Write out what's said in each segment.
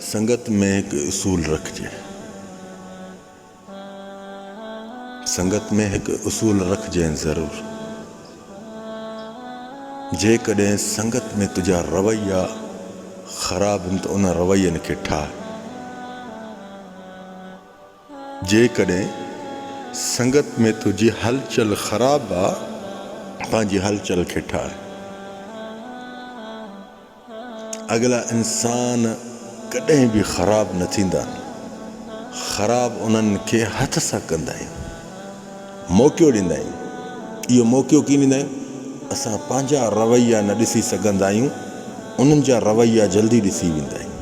سنگت ۾ هڪ اصول رکجي. سنگت ۾ هڪ اصول رکجين ضرور. جيڪڏهن سنگت ۾ تنهنجا رويا خراب هن ته ان روين کي ٺاهه. جيڪڏهن سنگت ۾ تنهنجي هلچل خراب آ، پنهنجي هلچل کي ٺاهه. اڳلا انسان ڪڏهن به خراب نه ٿيندا آهن. خراب انهن کي هٿ سان ڪندا آهيون. موقعو ڏيندا آهيون. اهو موقعو ڪيئن ڏيندا آهيون؟ اسان پنهنجا رويا نه ڏسي سگهندا آهيون، انهن جا رويا جلدي ڏسي ويندا آهيون.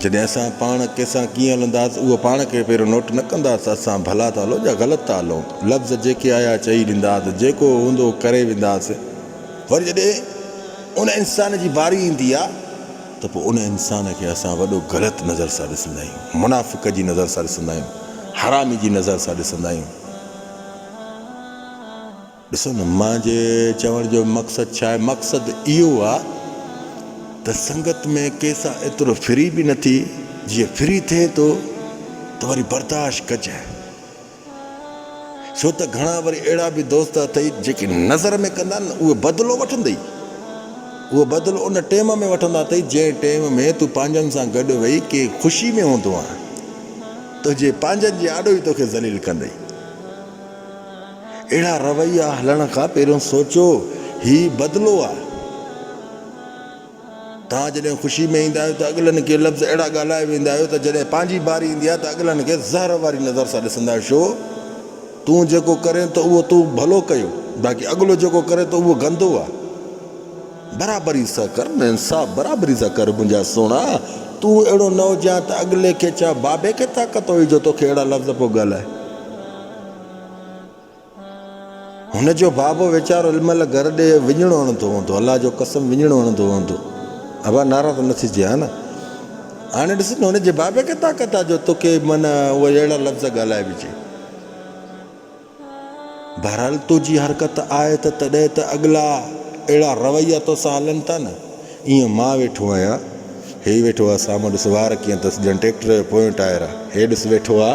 جڏهن اسان پاڻ ڪنهن سان ڪيئن هلنداسين اهو پاڻ کي پهريون نوٽ نه ڪنداسين ته اسان ڀلا ٿا هلون يا غلط ٿا هلون. لفظ جيڪي آيا چئي ڏينداسين، جيڪو هوندو ڪري وينداسين. وري جڏهن ان انسان جي باري ايندي آ ته پوء ان انسان کي اسان وڏو غلط نظر سان ڏسندا آهيون، منافق جي نظر سان ڏسندا آهيون، حرامي جي نظر سان ڏسندا آهيون. ڏسو نه مانجي چوڻ جو مقصد ڇا آهي؟ مقصد اهو آ ته سنگت ۾ ڪنهن سان ايترو فري به نه ٿي، جيئن فري ٿئين ٿو ته وري برداشت ڪجانء. ڇو ته گهڻا وري اهڙا به دوست اٿئي جيڪي نظر ۾ ڪندا آهن نه اهي بدلو وٺندئي. اهو بدلو ان ٽيم ۾ وٺندا اٿئي جنهن ٽيم ۾ تون پنهنجن سان گڏ ويهي ڪنهن خوشي ۾ هوندو آهين. تنهنجي پنهنجن جي آڏو ئي توکي ذليل ڪندئي. اهڙا رويا هلڻ کان پهريون سوچو، هي بدلو آ. توهان جڏهن خوشي ۾ ايندا آهيو ته اڳلن کي لفظ اهڙا ڳالهائي ويندا آهيو ته جڏهن پنهنجي باري ايندي آهي ته اڳلن کي زهر واري نظر سان ڏسندا آهيو ڇو؟ تون جيڪو ڪرين ٿو اهو تون ڀلو ڪيو باقي اڳلو جيڪو ڪري ٿو اهو گندو آ. برابري سان ڪر نه انصاف برابري سان ڪر منهنجا سهڻا تون اهڙو نه هجان ته اڳلي کي ڇا بابي کي طاقت هئي جو توکي اهڙا لفظ پيو ڳالهائي. هن جو بابو ويچارو ان مهل گهر ڏي وڃڻو هڻندو هوندو، الله جو قسم وڃڻو هڻندو هوندو. ابا ناراض نه ٿجي ها نه. هاڻي ڏس نه هن جي بابي کي طاقت آ جو توکي معنيٰ اهي اهڙا لفظ ڳالهائي وجهي. بهرحال تنهنجي حرڪت آهي ته تڏهن ته اڳلا اهڙا رويا توسان هلن ٿا نه. ايئن مان ويٺو آهيان، هي ويٺو آ سامهون ڏس وار ڪيئن اٿس ڄڻ ٽريڪٽر جو پويون ٽائر آ. هي ڏس ويٺو آ،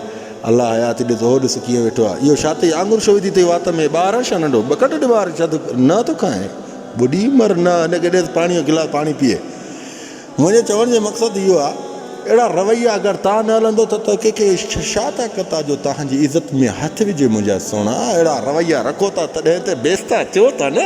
الله حياتي ڏس هو ڏس ڪيئن ويٺو آ. اهو ڇا اٿئي آڱر ڇو وڌي اٿئي وات ۾، ٻار آ ڇا ننڍو؟ ٻه ڪڍ ڏي ٻار ڇا ٿو نه ٿو کائين؟ ٻڏي مر نه هن کي ڏيس پاڻي جو گلاس پاڻي پيئي. منهنجي چوڻ جو مقصد اهو آ اهڙا رويا اگر تان نه هلندو ته ته ڪنهن کي ڇا طاقت آ جو تهان جي عزت ۾ هٿ وجهي منهنجا سهڻا اهڙا رويا رکو ٿا تڏهن ته بيستا ٿيو ٿا نه.